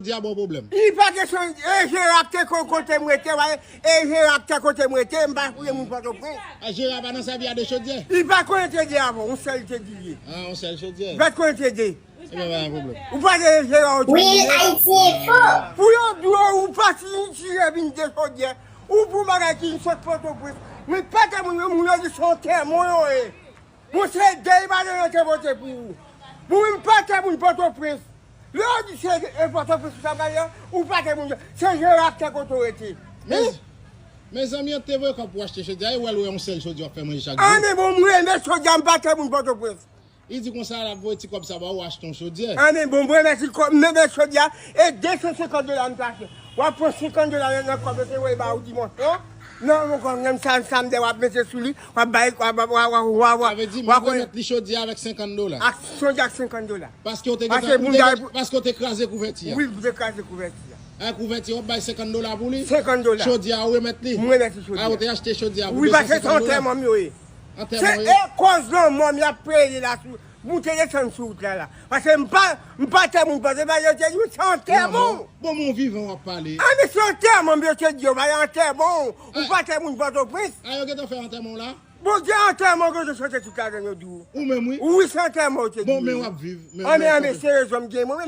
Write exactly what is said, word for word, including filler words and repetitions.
Chaudière ba w pwoblèm. Li pa te chanje, e Jera te kon kote m rete, wè, e Jera te kote m rete, m pa foure moun Pòtoprens. A Jera pa nan sèvi a de Chaudière. Li pa konnen te di avan, yon sèl te di li ye. Ah, yon sèl Chaudière. Li pa konnen te di. Ebyen, pa gen pwoblèm. Ou pa te Jera ou Wi, Ayiti Enfo. Pou yo di w, ou pa ti ti vin de Chaudière. Ou pou bagay ki sot Pòtoprens. Mwen pa te moun yo, moun yo di se yon tèmon yo ye. Mwen se de Ibadan yo te vote pou ou. Mwen pa te moun Pòtoprens. Lè yo di se e Pòtoprens ou ta pale, ou pa te moun. Se Jera te kote w rete. Men, mezanmi, an te voye kòb pou achte Chaudière, e w al wè yon sèl Chaudière w ap fè manje chak jou. An men bon, mwen renmen Chaudière, m pa te moun Pòtoprens. Li di konsa l ap voye ti kòb sa ba ou achte yon Chaudière. An men bon, mwen renmen ti kòb, mwen renmen Chaudière, e de san senkant dola m te achte. W ap pran senkant dola nan kòb yo te voye ba ou dimanch lan. Nan, mwen konn menm sa, samdi w ap mete sou li, w ap bay, w ap, w ap, w ap, w ap, w ap, Sa vle di, w ap mwen remèt li Chaudière avèk senkant dola. Ak Chaudière ak senkant dola. Paske w te Paske gentan, moun w te ta- gentan, paske w te kraze kouvèti a. Wi, m te kraze kouvèti a. A kouvèti, w ap bay senkant dola pou li. Senkant dola. Chaudière a ou remèt li. Mwen remèt li Chaudière. A, ou te achte Chaudière pou Wi, paske se de san senkant yon dola. tèmon m yo ye. An Se tèmon, e koz lanmò m y ap peye la sou. Moute desann sou wout la la. Paske m pa, m pa tèmon, paske ba yo te di se yon tèmon. Bon, bon, vivan w ap pale. An men se yon tèmon, m yo te di yo, ba yon tèmon. Ou pa tèmon Pòtoprens. A, yo gentan fè antèman w la. Bondye antèman ke yo chante tout ladan yo di ou. Ou menm, wi. Wi, se antèman yo te di. Bon, men w ap viv. Men An men, w an men, ap se rezon m gen mwen menm.